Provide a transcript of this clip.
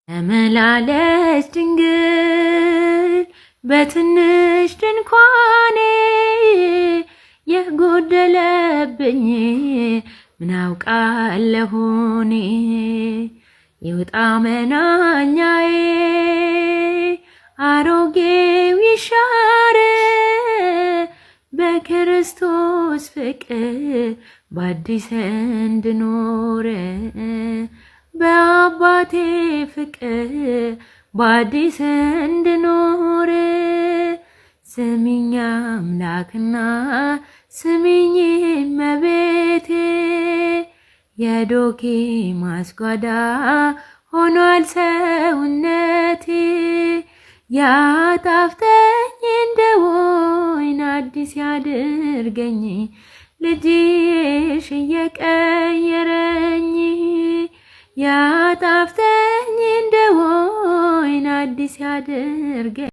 ተመላለስ ድንግል በትንሽ ድንኳኔ፣ የጎደለብኝ ምናውቃለሁኔ፣ ይውጣ መናኛዬ አሮጌው ይሻር፣ በክርስቶስ ፍቅር በአዲስ እንድኖር፣ በአባቴ ፍቅር በአዲስ እንድኖር። ስሚኝ አምላክና ስሚኝ እመቤቴ፣ የዶኬ ማስጓዳ ሆኗል ሰውነቴ። ያጣፍጠኝ እንደ ወይን አዲስ ያድርገኝ ልጅሽ እየቀየረኝ፣ ያጣፍጠኝ እንደ ወይን አዲስ ያድርገኝ።